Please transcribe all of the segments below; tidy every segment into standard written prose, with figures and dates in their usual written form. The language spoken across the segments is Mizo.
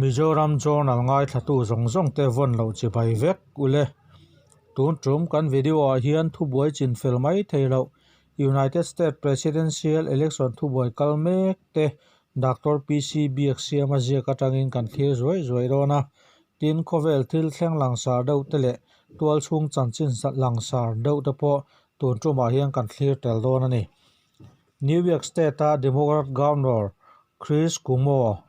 Mizoram Journal ngaithlatu zawng zawng te vawn loh chibai vek ule. Tun tum kan video ah hian thubuai chinfel mai thei loh United States Presidential Election thubuai kal mek te Doctor PC Biaksiama ziak atangin kan thlir zuai zuai dawn a. Tin, khawvel thil thleng langsar deuh te leh tual chhung chanchin langsar deuh te pawh tun tumah hian kan thlir tel dawn a ni. New York State-a Democrat Governor Chris Cuomo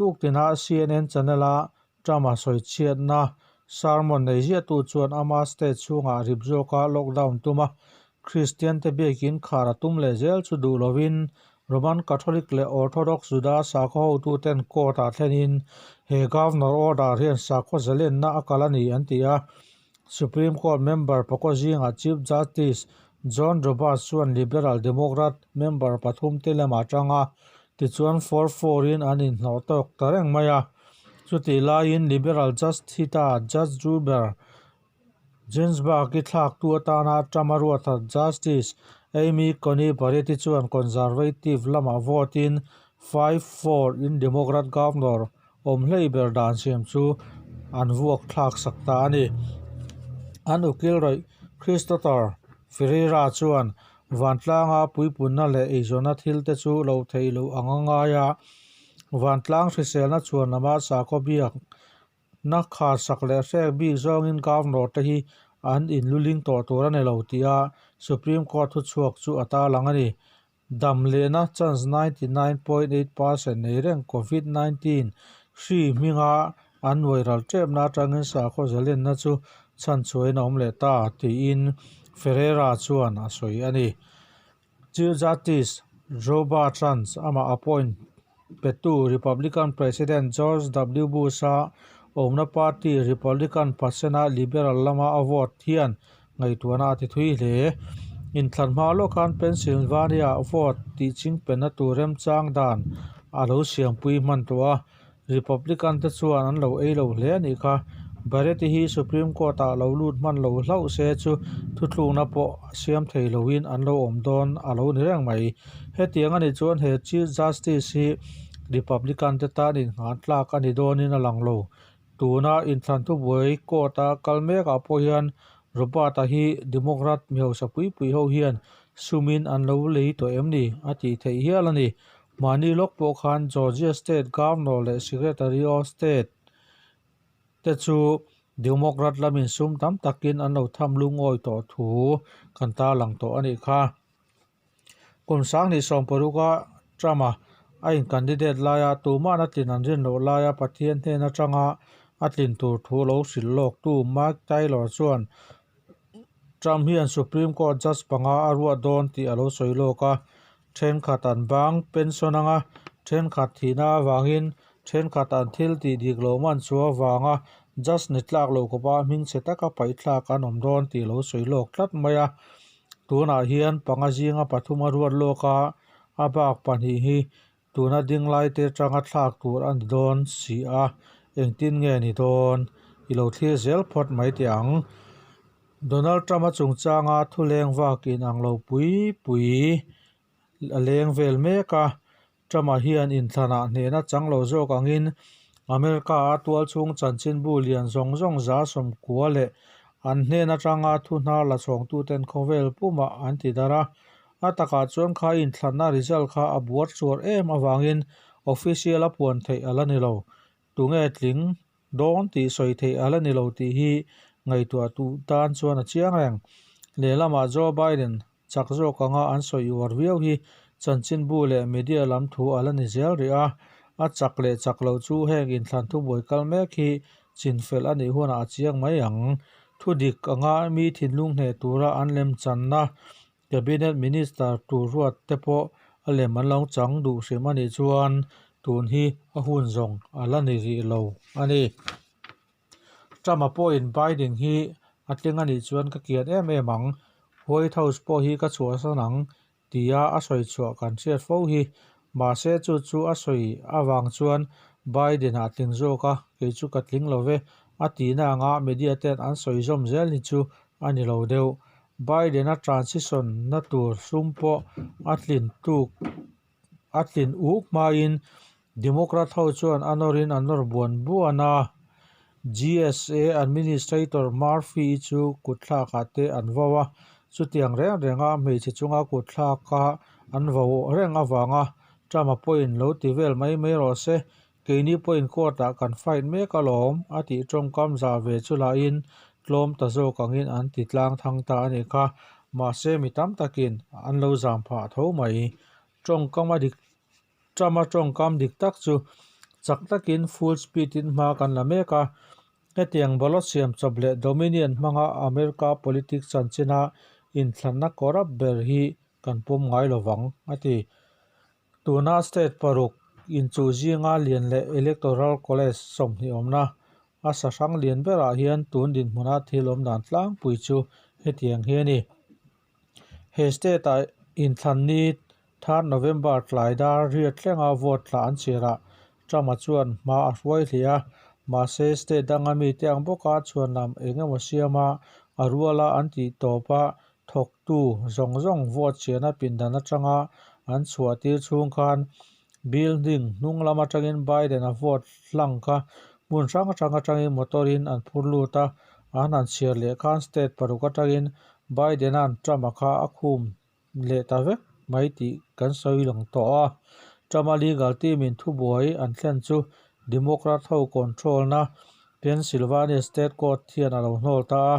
tuktina CNN channel-a Trump-a sawichhiatna sermon nei ziahtu chuan ama state chhungah rip zawka lockdown tum a, Kristiante biakin khar a tum leh zel chu duh lovin Roman Catholic leh Orthodox Juda sakhaw hotuten court-ah thlenin he governor order hian sakhaw zalenna a kal a ni an ti a. Supreme Court member pakua zingah Chief Justice John Roberts chuan Liberal Democrat member pathumte lamah tang a, tichuan 4-4 in an inhlawh tawk ta reng mai a. Chutih laiin Liberal Justice Judge Ruth Ginsburg-i thlaktu atana Trump-a ruatha Justice Amy Coney Barrett-i chuan Conservative lamah vote-in 5-4 in Democrat Governor awm hlei ber dan siam chu an vuak thlak sak ta a ni. An ukil rawih Christopher Ferreira chuan vantlanga puipunna leh eizawnna thil te chu lo theih loh ang a ngai a, vantlang hriselna chhuan lama sakhaw biakna khar sak leh hrek bik zawngin Governor te hi an inluling tawh tur a ni lo tia Supreme Court thuchhuak chu a tarlang a ni. Dam lehna chance 99.8 percent nei reng Covid 19 hri hminga an nuai ral tepna atangin sakhaw zalenna chu chhanchhuahin a awm leh ta, tiin Ferreira chuan a sawi a ni. Chief Justice Roberts amah appoint petu Republican President George W Bush-a awmna party Republican pasena liberal lama a vote hian Ngaihtuahna a ti thui hle. Inthlan hma lawk khan Pennsylvania vote tih chingpenna tur remchang dan a lo siampui hman tawh a, Republican te chuan an lo ei lo hle a nih kha. Barrett-i hi Supreme Court-ah lo lut hman lo hlauh se chu thutlukna pawh siam thei loin an lo awm dawn a lo ni reng mai. Hetiang a nih chuan he Chief Justice hi Republican te tan innghan tlak a ni dawnin a lang lo. Tuna inthlan thubuai court-a kal mekah pawh hian Robert-a hi Democrat mi hausa pui pui ho hian sumin an lo lei tawh em ni a tih theih hial a ni. Mahni lawk pawh khan Georgia State Governor leh Secretary of State te chu Democrat lamin sum tam takin an lo tham lungawi tawh thu kan tarlang tawh a nih kha. Kum sanghnih sawmparuka Trump-a a in-candidate laia tumahna tlin an rin loh laia Pathian hnen atanga a tlin tur thu lo hrilh lawktu Mike Taylor chuan Trump hian Supreme Court judge panga a ruah dawn tih a lo sawi lawk a. Thenkhat an bang pension anga thenkhat thihna avangin thenkhat an thil tih dik lo man chu avanga judge ni tlak lo khawpa hmingchhe taka paihthlak an awm dawn tih a lo sawi lawk tlat mai a. Tunah hian panga zinga pathum a ruat lawk a, a bak pahnih hi tuna ding lai te atanga thlak tur a ni dawn si a, engtin nge ni dawn? I lo thlir zel phawt mai teh ang. Donald Trump-a chungchanga thu leng vak inang lo pui pui a leng vel mek a, Trump-a hian inthlanah hnehna chang lo zawk angin America-a tualchhung chanchinbu lian zawng zawng za sawmkua leh an hnen atanga thu hnar la chhawngtuten khawvel pumah an ti darh a. A takah chuan kha inthlanna result kha a buar chuar em avangin official a puan theih a la ni lo. Tunge tling dawn tih sawi theih a la ni lo tih hi ngaihtuah duh tan chuan a chiang reng. Lehlamah Joe Biden Chak zawk anga an sawi uar viau hi chanchinbu leh media lam thu a la ni zel rih a, a chak leh chak loh chu heng inthlan thubuai kal mek hi chinfel a nih hunah a chiang mai ang. Thu dik anga mi thinlung hneh tura an lem channa Cabinet Minister tur ruat te pawh a lem an lo chang duh hrim a nih chuan tun hi a hun zawng a la ni rih lo a ni. Trump-a pawhin Biden hi a tling a nih chuan ka kian em em ang, White House pawh hi ka chhuahsan ang tia a sawi chhuah kan hriat fo hi. Mahse chu chu a sawi avang chuan Biden-a tling zawk a, kei chu ka tling lo ve a tihna anga media ten an sawi zawm zel hi chu a ni lo deuh. Biden-a transition na tur sum pawh a tlin tuk a tlin uk hmain Democrat ho chuan a nawrin an nawr buan buan a. GSA Administrator Murphy-i chu kutthlakah te an vau a, chutiang reng renga hmeichhe chunga kutthlaka an vau reng avanga Trump-a pawhin lo ti vel mai mai rawh se, keini pawhin court-ah kan fight mek alawm a tih tawngkam zah ve chu lahin tlawm ta zawk angin an ti tlang thang ta a nih kha. Mahse mi tam takin an lo zam phah tho mai. Tawngkam a dik Trump-a tawngkam dik tak chu chak takin full speed in hma kan la mek a. Hetiang ballot siam chawp leh Dominion hmanga America politics chanchina inthlanna corrupt ber hi kan pawm ngai lo vang, a ti. Tuna state paruk inchuh zinga lian leh electoral college 20 awmna a sahrang lian berah hian tun dinhmuna thil awm dan tlangpui chu hetiang hi a ni. He state-ah inthlan ni thar November tlai dar riat thlenga vote tla an chhiarah Trump-a chuan hma a hruai hle a, mahse state danga mite ang bawka chhuanlam eng emaw siama a ruala an tih tawpa thawktu zawng zawng vote chhiarna pindan atanga an chhuah tir chhung khan building hnung lam atangin Biden-a vote hlang kha hmun hrang hrang atangin motor-in an phur lut a, an han chhiar leh khan state paruk atangin Biden-a'n Trump-a kha a khum leh ta vek mai tih kan sawi lang tawh a. Trump-a legal team-in thubuai an thlen chu Democrat ho control-na Pennsylvania State Court hian a lo hnawl ta a.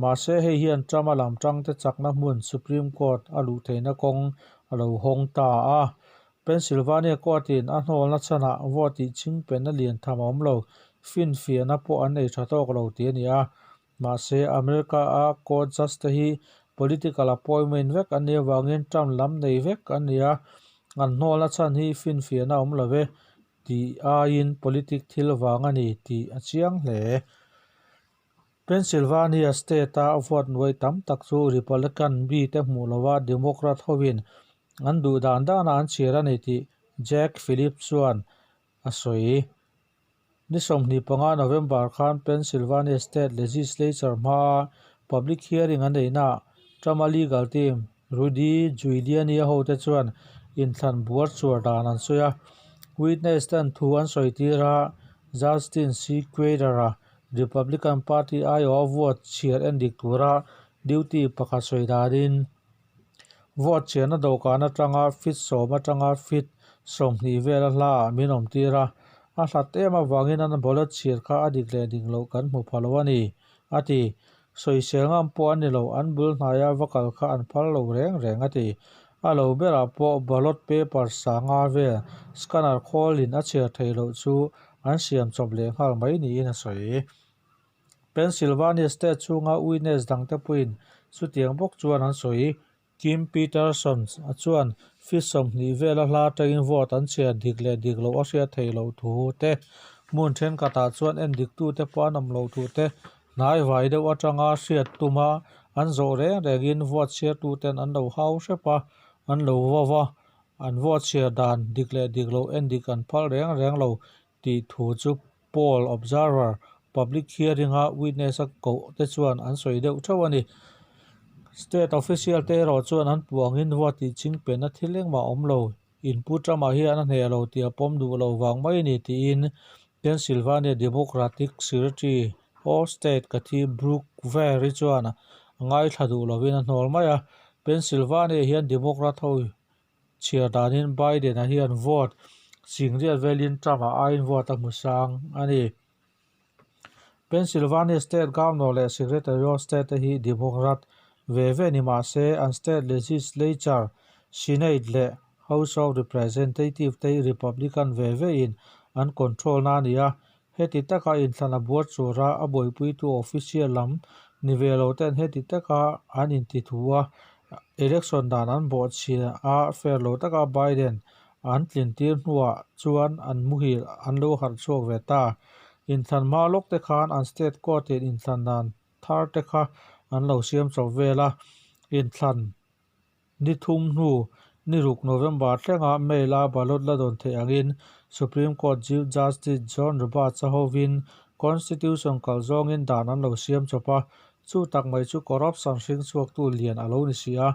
Mahse hei hian Trump-a lam tangte chakna hmun Supreme Court a luh theihna kawng a lo hawng ta a. Pennsylvania Court-in a hnawlna chhanah vote tih chingpenna lian tham a awm lo, finfiahna pawh an nei tha tawk lo tih a ni a. Mahse, America-a court judge te hi political appointment vek an nih avangin term lam nei vek an ni a, an hnawlna chhan hi finfiahna awm lo ve tih aiin politic thil vang a ni tih a chiang hle. Pennsylvania state-a vote nuai tam tak chu Republican mite hmuh lova Democrat hovin an duh dan dana an chhiar a ni tih Jack Phillips chuan a sawi. Ni 25 November khan Pennsylvania State Legislature hmaa public hearing a neihnaah Trump-a legal team Rudy Giuliani-a hote chuan inthlan buar chuar dan an sawi a. Witness ten thu an sawi tir a, Justin Sequeira-a Republican Party aiawha vote chhiar endik tura duty pakhat sawi danin Vote chiahna dawhkan atanga feet 10 atanga feet 20 vela hla ah min awm tir a, a hlat em avangin an ballot chhir kha a dik leh dik loh kan hmu pha lo a ni, a ti. Sawisel ngam pawh an ni lo, an bul hnaia va kal kha an phal lo reng reng, a ti. A lo berah pawh ballot paper sanga vel scanner khawlin a chhiar theih loh chu an siam chawp leh nghal mai niin a sawi. Pennsylvania state chhunga witness dangte pawhin chutiang bawk chuan an sawi. Kim Peterson a chuan feet 20 vela hla atangin vote an chhiar dik leh dik loh a hriat theih loh thu te, hmun thenkhatah chuan en diktute pawh an awm loh thu te, hnai vai deuh atanga hriat tuma an zawh reng rengin vote chhiartuten an lo hau hrep a, an lo vau a, an vote chhiar dan dik leh dik loh en dik an phal reng reng lo tih thu chu Poll Observer public hearing-a witness-a koh te chuan an sawi deuh theuh a ni. State official te erawh chuan an puangin vote tih chingpenna thil engmah awm lo, inpu Trump-a hian a hneh lo tih a pawm duh lo vang mai a ni tiin Pennsylvania Democratic Secretary of State Kathy Brookvary chuan a ngaithla duh lovin a hnawl mai a. Pennsylvania hian Democrat ho Chhiar danin Biden-a hian vote singriat velin Trump-a aiin vote a hmu sang a ni. Pennsylvania State Governor leh Secretary of State te hi Democrat ve ve ni mah se an state legislature, Senate leh House of Representative te hi Republican ve ve in an control na a ni a. Heti taka inthlan a buar chura a buaipuitu official lam ni ve lo ten heti taka an inti thu a, election dan an bawhchhia a fair lo taka Biden an tlin tir hnuah chuan an muhil an lo harh chhuak ve ta. Inthlan hma lawk te khan an state court in inthlan dan thar te kha an lo siam chawp vel a, inthlan Ni thum hnu, Ni ruk November thlenga mail-a ballot la dawn theih angin Supreme Court Chief Justice John Roberts-a hovin Constitution kal zawngin dan an lo siam chawp a, chu tak mai chu corruption hring chhuaktu lian a lo ni si a.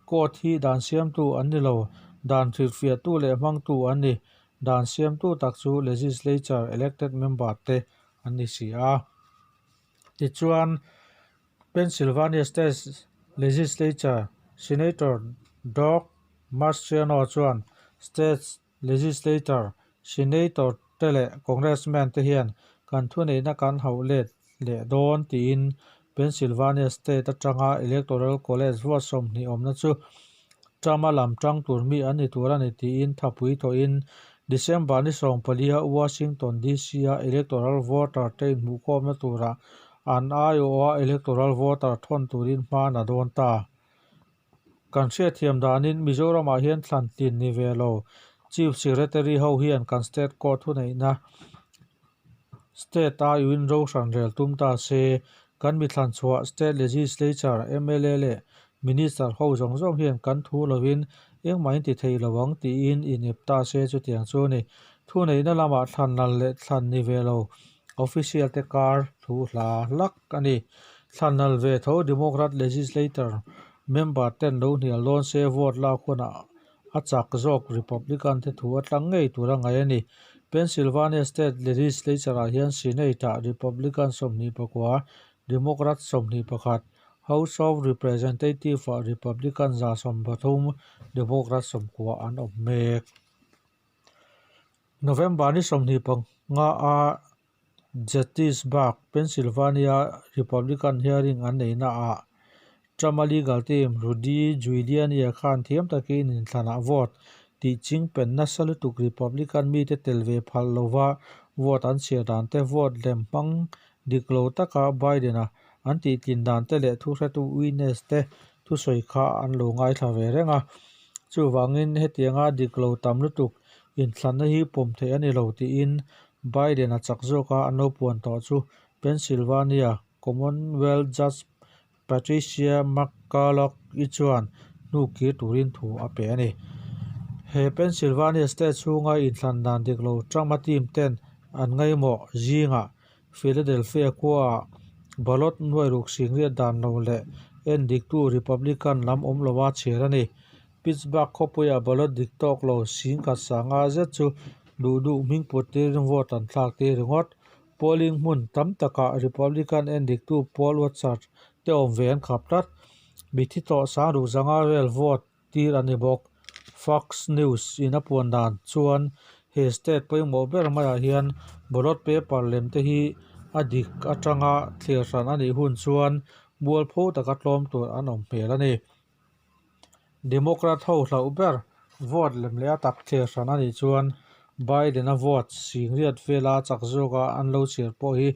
Court hi dan siamtu an ni lo, dan hrilhfiahtu leh hmangtu an ni. Dan siamtu tak chu Legislature elected member te an ni si a. Tichuan, Pennsylvania State Legislature Senator Doug Mastriano chuan State Legislator, Senator te leh Congressman te hian kan thuneihna kan hauh let leh dawn tiin Pennsylvania State atanga Electoral College vote 20 awmna chu Trump-a lam tang tur mi an ni tur a ni tiin thapui thawhin December ni 14-a Washington DC-a electoral voter te inhmuhkhawmna turah an aiawha electoral voter thawn turin hma na dawn ta. Kan hriatthiam danin Mizoramah hian thlan tlin ni ve lo Chief Secretary ho hian kan State Court thuneihna State aiawhin ro hran rel tum ta se, kan mi thlan chhuah State Legislature, mla leh Minister ho zawng zawng hian kan thu lovin engmah in ti thei lo ang tiin inep ta se chutiang chu a ni. Thuneihna lamah thlan nal leh thlan ni ve lo Official te kar thu hla hlak a ni. Thlan nal ve tho Democrat Legislator member ten lo hnial dawn se vote lak hunah a chak zawk Republican te thu a tlang ngei tur a ngaih a ni. Pennsylvania State Legislature ah hian Senate ah Republican 24, Democrat 21, House of Representative ah Republican 113, Democrat 90 an awm mek. November ni 25 a Gettysburg, Pennsylvania Republican hearing an neihna ah Trump-a legal team Rudy Giuliani-a khan thiam takin inthlanah vote tih ching pen nasa lutuk Republican mite tel ve phal lova vote an chhiar dan te, vote lem hmang dik lo taka Biden-a an tihtlin dan te leh thuhretu witness te thusawi kha an lo ngaithla ve reng a. Chuvangin hetianga dik lo tam lutuk inthlanna hi pawm theih a ni lo tiin Biden-a chak zawka an lo puan tawh chu Pennsylvania Commonwealth Judge Patricia McCulloch-i chuan hnu kir turin thu a pe a ni. He Pennsylvania state chhunga inthlan dan dik lo Trump-a team ten an ngaihmawh zingah Philadelphia khuaah ballot nuai ruk singriat dan lo leh en diktu Republican lam awm lova chhiar a ni. Pittsburgh khawpuiah ballot dik tawk lo singkhat sanga zet chu duh duh hming put tirin vote an thlak tir ringawt. Polling hmun tam takah Republican en diktu poll watcher te awm ve an khap tlat. Mithi tawh sang ruk zanga vel vote tir a ni bawk. Fox News in a puan dan chuan he state pawimawh ber maiah hian ballot paper lem te hi a dik atanga thlir hran a nih hun chuan mualpho taka tlawm tur an awm hmel a ni. Democrat ho hlauh ber vote lem leh a tak thlir hran a nih chuan Biden-a vote singriat vela chak zawka an lo chhiar pawh hi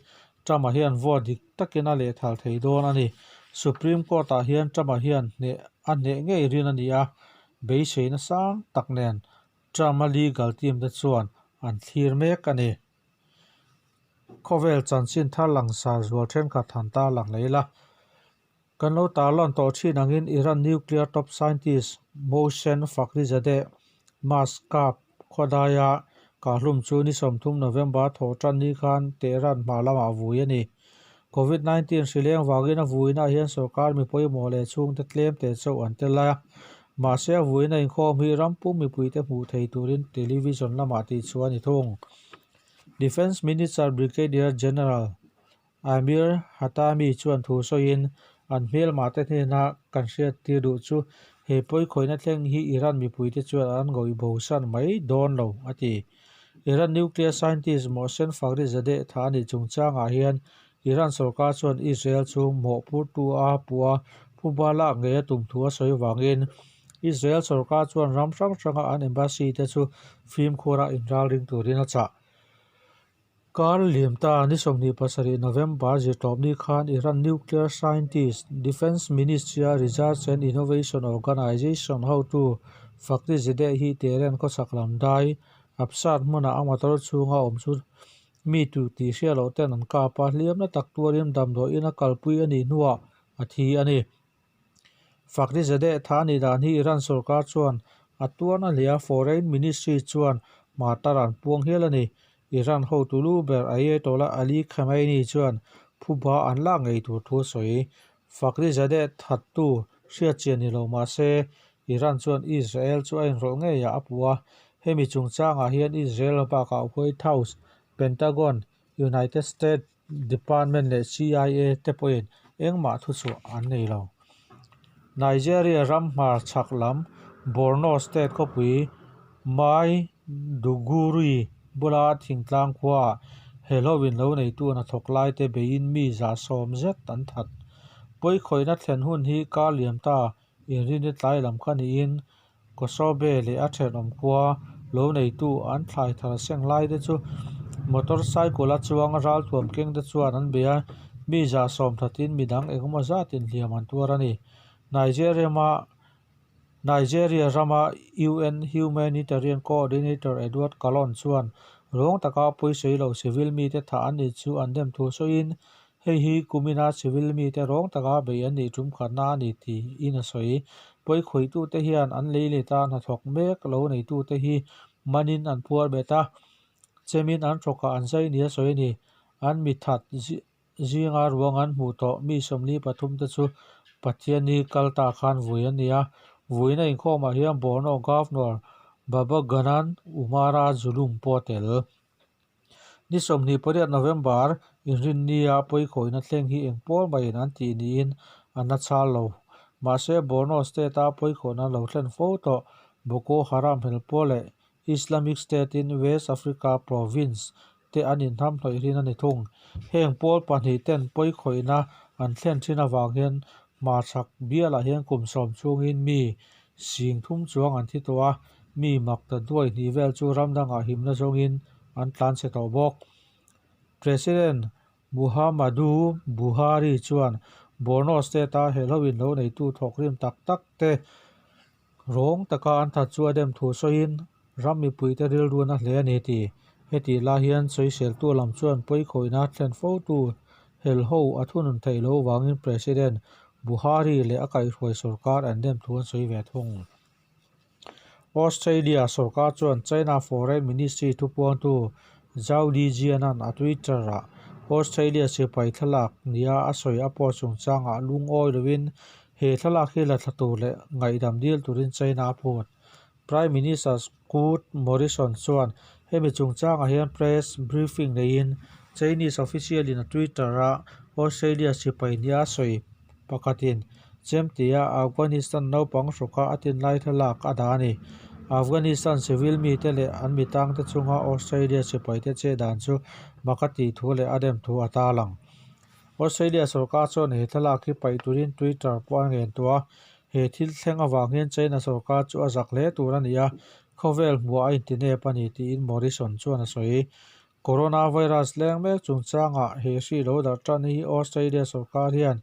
Trump-a hian vote dik takin a lehthal thei dawn a ni. Supreme Court-ah hian Trump-a hian hneh a hneh ngei rin a ni a, beiseina sang tak nen Trump-a legal team te chuan an thlir mek a ni. Khawvel chanchin thar langsar zual thenkhat han tarlang leh ila. Kan lo tarlan tawh thin angin Iran nuclear top scientist Mohsen Fakhrizadeh Maskab khawdaia kahhlum chu ni 30 November thawh tan ni khan Tehran hma lamah vui a ni. Covid 19 hri leng vangin a vuinaah hian sorkar mi pawimawh leh chhungte tlem te chauh an tel a. Mahse a vuina inkhawm hi ram pum mipuite hmuh thei turin television lamah tihchhuah a ni thung. Defence Minister Brigadier General Amir Hatami chuan thu sawiin, An hmelmah te hnena kan hriat tir duh chu he pawikhawihna thleng hi Iran mipuite chuan an ngawih bosan mai dawn lo, a ti. Iran nuclear scientist Mohsen Fakhrizadeh tha a nih chungchangah hian Iran sorkar chuan Israel chu mawhphurtu a puh a, phuba lak ngei a tum thu a sawi vangin Israel sorkar chuan ram hrang hranga an embassy te chu fimkhura inralring turin a chah. Kar liam ta ni 27 November zirtawpni khan Iran nuclear scientist, Defence Ministry-a Research and Innovation Organization hotu Fakhrizadeh hi Tehran khawchhak lam dai Absar hmunah a motor chhunga awm chu mi tu tih hriat loh ten an kap a, hliamna tak tuarin damdawiin a kalpui a nih hnuah a thi a ni. Fakhrizadeh tha nih dan hi Iran sorkar chuan A tuarna hle a, Foreign Ministry chuan martar an puang hial a ni. Iran hotu lu ber Ayatollah Ali Khamenei chuan phuba an lak ngei tur thu a sawi. Fakhrizadeh thattu hriatchian ni lo mah se, Iran chuan Israel chu a inrawlh ngeiah a puh a. Hemi chungchangah hian Israel bakah White House, Pentagon, United States Department leh CIA te pawhin engmah thuchhuah an nei lo. Nigeria ram hmar chhak lam Borno State khawpui Maiduguri bula thingtlang khuaah helhovin lo neitu hnathawk laite beiin mi 110 zet an that. Pawikhawihna thlen hun hi kar liam ta inrinni tlai lam kha niin Kosobe leh a thenawm khua lo neitu an thlai thar seng lai te chu motor cycle a chuang ralthuam keng te chuan an bei a, mi 110 thatin midang engemaw zatin hliam an tuar a ni. Nigeria rama UN Humanitarian Coordinator Edward Kallon chuan rawng taka pawisawi lo civil mite thah an nih chu an dem thu sawiin Hei hi kumina civil mite rawng taka beih an nih tum khatna a ni tiin a sawi. Pawikhawitute hian an lei leta hnathawk mek lo neitute hi manin an phuar bet a, chemin an hrawkah an zai nia sawi a ni. An mithat zinga ruang an hmuh tawh mi 43 te chu Pathianni kal ta khan vui an ni a. Vuina inkhawmah hian Borno Governor Babaganan Umara Zulum pawh a tel. Ni 28 November, Inrinnia pawikhawihna thleng hi eng pawl maiin an tih niin an la chhal lo. Mahse, Borno State-a pawikhawhna lo thlen fo tawh Boko Haram helpawl leh Islamic State-in West Africa Province te an inhnamhnawih rin a ni thung. Heng pawl pahnih ten pawikhawihna an thlen thin avang hian hmarchhak bialah hian kum 10 chhungin mi 3000 chuang an thi tawh a, mi mak ta duai hnih vel chu ram dangah himna zawngin an tlan chhe tawh bawk. President Muhammadu Buhari chuan Borno State-a helhoin lo neitu thawkrim tak tak te rawng taka an that chu a dem thu sawiin ram mipuite rilruan a hle a ni ti. Hetih lai hian sawiseltu lam chuan pawikhawihna thlen fotu helho a thunun theih loh vangin President Buhari leh a kaihhruai sorkar an dem thu an sawi ve thung. Australia sorkar chuan China Foreign Ministry thupuangtu Zhao Lijian-a'n a Twitter-ah Australia sipai thlalak nia a sawi a post chungchangah lungawi loin he thlalak hi la thla tur leh ngaihdam dil turin China a phut. Prime Minister Scott Morrison chuan hemi chungchangah hian press briefing neiin Chinese official-in a Twitter-a Australia sipai nia a sawi pakhatin chemtia Afghanistan naupang hrawka a tin lai thlalak a dah a ni. Afghanistan civil mite leh an mitangte chunga Australia sipaite che dan chu mak a tih thu leh a dem thu a tarlang. Australia sorkar chuan he thlalak hi paih turin Twitter pawh a ngen tawh a, he thil thleng avang hian China sorkar chu a zak hle tur a ni a, khawvel hmuah a intinep a ni tiin Morrison chuan a sawi. Coronavirus leng mek chungchangah he hri lo darh tan hi Australia sorkar hian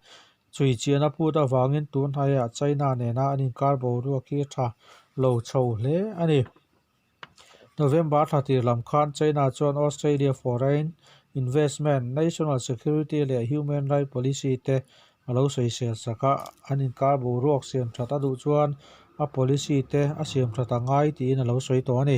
chhui chian a phut avangin tun hnaiah China nena an inkar boruak hi a tha lo chho hle a ni. November thla tir lam khan China chuan Australia Foreign Investment, National Security leh Human Rights Policy te a lo sawisel sak a, an inkar boruak siam that a duh chuan a policy te a siam that a ngai tiin a lo sawi tawh a ni.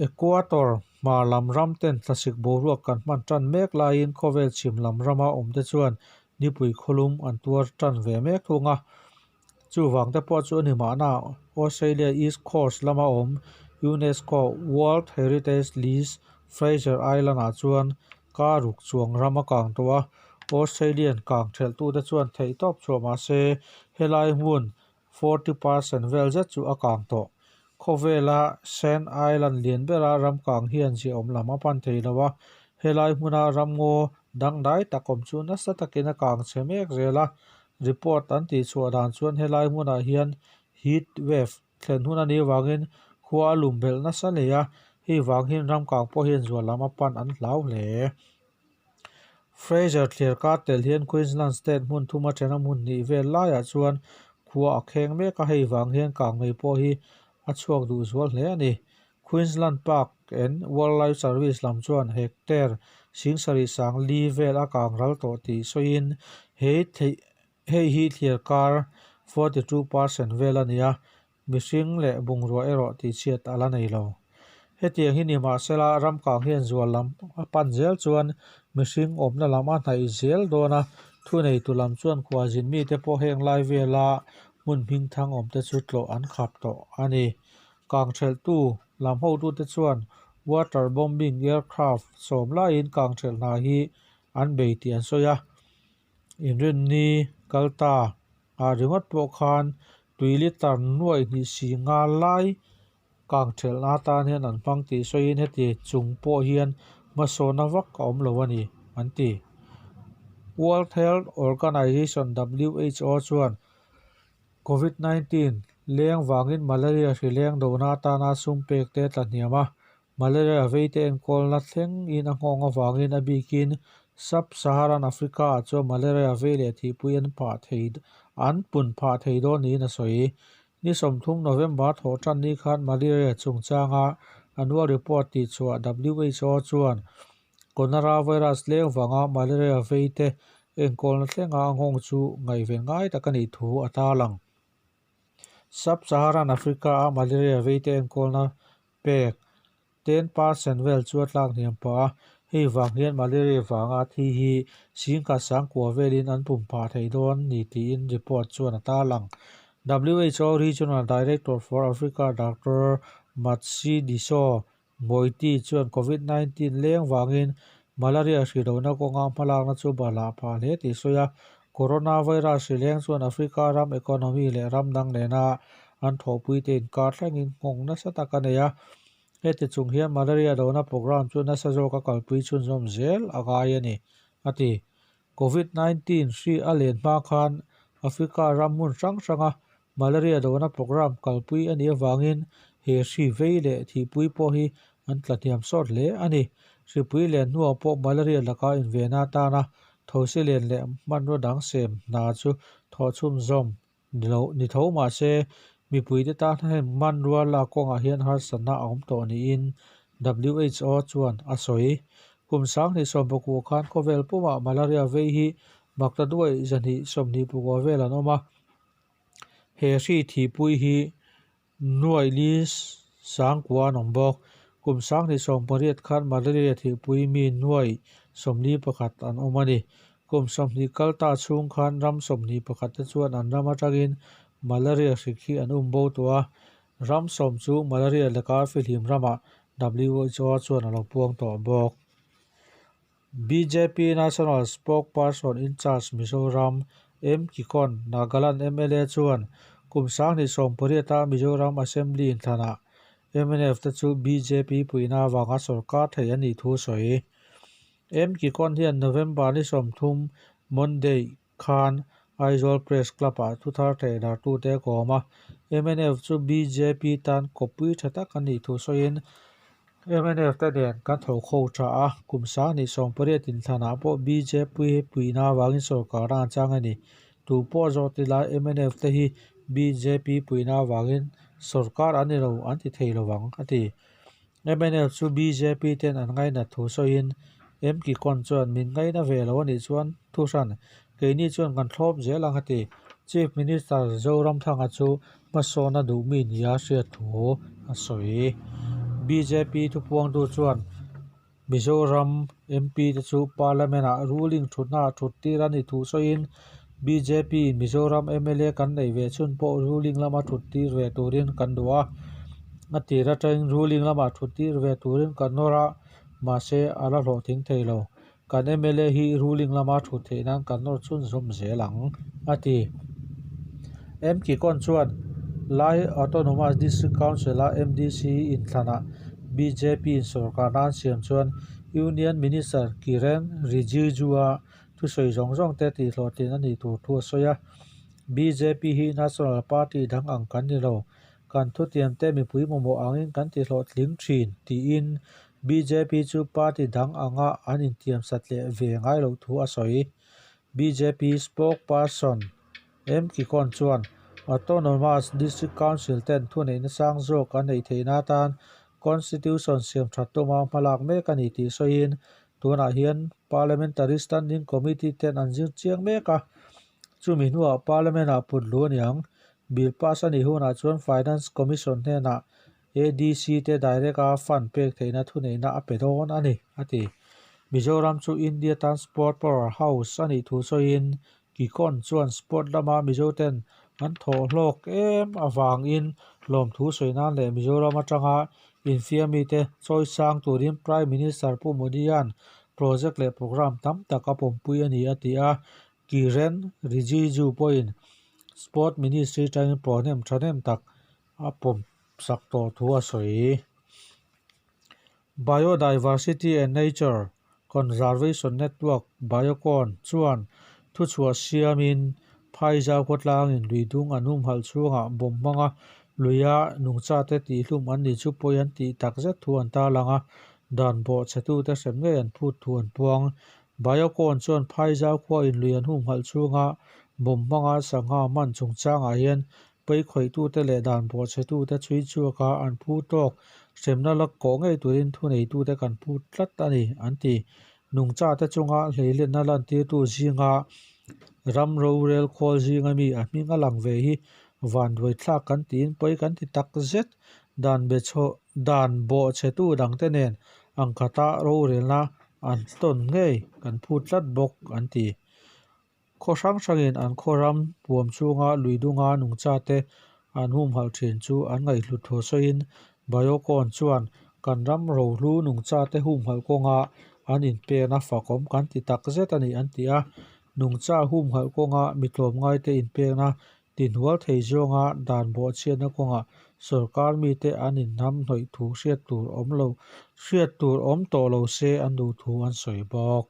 Equator hmar lam ram ten thlasik boruak kan hman tan mek laiin khawvel chhim lam rama awm te chuan nipui khawlum an tuar tan ve mek thung a. Chuvang te pawh chu a ni mahna Australia East Coast lama awm UNESCO World Heritage List Fraser Island ah chuan kar ruk chuang ram a kang tawh a, Australian kang thelhtute chuan theihtawp chhuah mahse helai hmun 40% vel zet chu a kang tawh. Khawvela Sand Island lian bera ram kang hian ziaawm lam a pan thei lo a, helai hmuna ramngaw dangdai tak awm chu nasa takin a kang chhe mek zel a, Report an tihchhuah dan chuan helai hmunah hian heat wave thlen hun a nih avangin khua a lum belh nasa hle a, hei vang hian ramkang pawh hian zual lam a pan an hlau hle. Fraser thliar kar tel hian Queensland state hmun thum atanga hmun hnih vel laiah chuan khua a kheng mek a, hei vang hian kangmei pawh hi a chhuak duh zual hle a ni. Queensland Park and Wildlife Service lam chuan hectare 74,000 vel a kang ral tawh tih sawiin he hei hi thliar kar 42% vel a ni a. mihring leh bungrua erawh tihchhiat a la nei lo. Hetiang hi nimahsela ram kang hian zual lam a pan zel chuan mihring awmna lam a hnaih zel dawn a, thuneitu lam chuan khuazin mite pawh heng lai vela hmun hmingthang awmte chu tlawh an khap tawh a ni. Kangthelhtu lam hotute chuan water bombing aircraft sawm laiin kangthelh hna hi an bei tih an sawi a. Inrinni kal ta ah ringawt pawh khan tui litre nuaih hnih si nga lai kangthelhna atan hian an hmang tih sawiin heti chung pawh hian hmasawna vak a awm lo a ni, an ti. World Health Organization, WHO, chuan Covid 19 leng vangin malaria hri leng dona atana sum pek te a tla hniam a, malaria veite enkawlna thlengin a nghawng avangin a bikin Sub-Saharan Africa-ah chuan malaria vei leh thihpui an phah thei an pun phah thei dawn niin a sawi. Ni 30 November thawh tan ni khan malaria chungchanga annual report tihchhuah WHO chuan Coronavirus leng vanga malaria veite enkawlna thlenga a nghawng chu ngaihven ngai tak a nih thu a tarlang. Sub-Saharan Africa-a malaria veite enkawlna pek 10% vel chu a tlak hniam pah a, hei vang hian malaria vanga thi hi singkhat sangkua velin an pum phah thei dawn ni tiin report chuan a tarlang. WHO Regional Director for Africa Doctor Matshidiso Moeti chuan Covid 19 leng vangin malaria hri lohna kawnga hmalakna chu bahlah phah hle tih sawi a, coronavirus hri leng chuan Africa ram economy leh ram dang nena an thawhpuite inkar thlengin nghawng nasa tak a nei a. Heti chung hian malaria lohna programme chu nasa zawka kalpui chhunzawm zel a ngai a ni, a ti. Covid 19 hri a len hma khan Africa ram hmun hrang hranga Malaria dona programme kalpui a nih avangin he hri vei leh thihpui pawh hi an tla hniam sawt hle a ni. Hripui len hnuah pawh malaria laka invena atana thosi len leh hmanraw dang sem hna chu thawh chhunzawm ni lo ni tho mah se mipuite tan heng hmanrua lak kawngah hian harsatna a awm tawh niin WHO chuan a sawi. Kum 2019 khan khawvel pumah malaria vei hi maktaduai 229 vel an awm a. He hri thihpui hi nuaih li sangkua an awm bawk. Kum 2018 khan malaria thihpui mi nuaih 41 an awm a ni. Kum 20 kal ta chhung khan ram 21 te chuan an ram atangin malaria hrik hi an um bo tawh a. Ram sawm chu malaria laka fihlim ramah WHO chuan a lo puang tawh bawk. Bjp National Spokesperson in charge Mizoram M Kikon, Nagaland mla chuan kum 2018 a Mizoram Assembly inthlanah mnf te chu bjp puihna avanga sorkar thei a nih thu sawi. M Kikon hian November ni 30 Monday khan Aizawl Press Club-ah thuthar theihnartute a kawm a, mnf chu bjp tan kawppui tha tak a nih thu sawiin, mnf te nen kan tho kho tha a, kum 2018 inthlanah pawh bjp puihna avangin sorkarna an chang a ni. Tu pawh zawh ti lai mnf te hi bjp puihna avangin sorkar an ni lo an ti thei lo ang, a ti. Mnf chu bjp ten an ngainat thu sawiin M Kikon chuan min ngaina ve lo a nih chuan thu hran, keini chuan kan thlawp zel ang a ti. Chief Minister Zoramthanga chu hmasawna duhmi nia hriat thu a sawi. Bjp thupuangtu chuan Mizoram MP te chu Parliament-ah ruling thutnaah thut tir a ni thu sawiin bjp in Mizoram mla kan neih ve chhun pawh ruling lama thut tir ve turin kan duh a, a tir atangin ruling lamah thut tir ve turin kan nawr a, mahse a la hlawhtling thei lo. Kan mla hi ruling lama thut theih nan kan nawr chhunzawm zel ang, a ti. M Kikon chuan Lai Autonomous District Council-a MDC inthlanah bjp in sorkar nan siam chuan Union Minister Kiren Rijiju-a thusawi zawng zawng te tihhlawhtlin a nih tur thu a sawi a. Bjp hi National Party dang ang kan ni lo, kan thutiam te mipui mamawh angin kan tihhlawhtling thin, tiin bjp chu party dang anga an intiam sat leh ve ngai loh thu a sawi. Bjp spokesperson M Kikon chuan Autonomous District Council ten thuneihna sang zawk an neih theihna atan Constitution siam that tuma hmalak mek a ni tih sawiin tunah hian Parliamentary Standing Committee ten an zir chiang mek a, chumi hnuah Parliament-ah put lu a ni ang. Bill pass a nih hunah chuan Finance Commission hnenah ADC te direct a fund pek theihna thuneihna a pe dawn a ni, a ti. Mizoram chu India tan sport power house a nih thu sawiin Kikon chuan sport lama Mizoten an thawh hlawk em avangin lawmthu sawi nan leh Mizoram atanga infiamite chawi sang turin Prime Minister Pu Modi-a'n project leh programme tam tak a pawmpui a ni, a ti a. Kiren Rijiju pawhin Sport Ministry atangin prohnem thahnem tak a pawm sak tawh thu a sawi. Biodiversity and Nature Conservation Network, Biocon, chuan thuchhuah siamin Phaizau khawtlangin lui dung an humhalh chhungah bomb hmanga luia nungchate tihhlum an ni chu pawi an tih takzet thu an tarlang a, dan bawhchhetute hrem ngei an phut thu an puang. Biocon chuan Phaizau khuain lui an humhalh chhunga bomb hmanga sangha hman chungchangah hian Peikhawitute leh dan bawhchhetute chhui chhuaka an phu tawk hremna la kawh ngei turin thuneitute kan phu tlat a ni, an ti. Nungchate chunga hleilenna lantirtu zinga ram rorel khawl zinga mi a hming a lang ve hi vanduai thlak kan tiin pawi kan ti tak zet. Dan dan bawhchhetu dangte nen ang khata rorelna an tawn ngei kan phu tlat bawk, an ti. Khaw hrang hrangin an khaw ram puam chhunga lui dunga nungchate an humhalh thin chu an ngaihhlut thu sawiin Biocon chuan kan ram rohlu nungchate humhalh kawnga an inpekna fakawm kan ti tak zet a ni an ti a. Nungcha humhalh kawnga mi tlawmngaite inpekna tinhual thei zawnga dan bawhchhiatna kawngah sorkar mite an inhnam hnawih thu hriat tur awm lo hriat tur awm tawh lo se an duh thu an sawi bawk.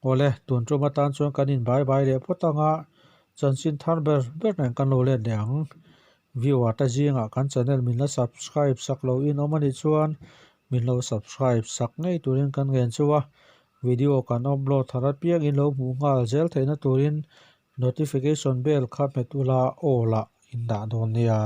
Awle, tun tum atan chuan kan in bai bai leh phawt ang a, chanchin thar ber ber nen kan lo let leh ang. Viewer te zingah kan channel min la subscribe sak lo in awm a nih chuan min lo subscribe sak ngei turin kan ngen chu a, video kan upload thar apiang in lo hmuh nghal zel theihna turin notification bell kha hmet ula aw lah in dah dawn nia.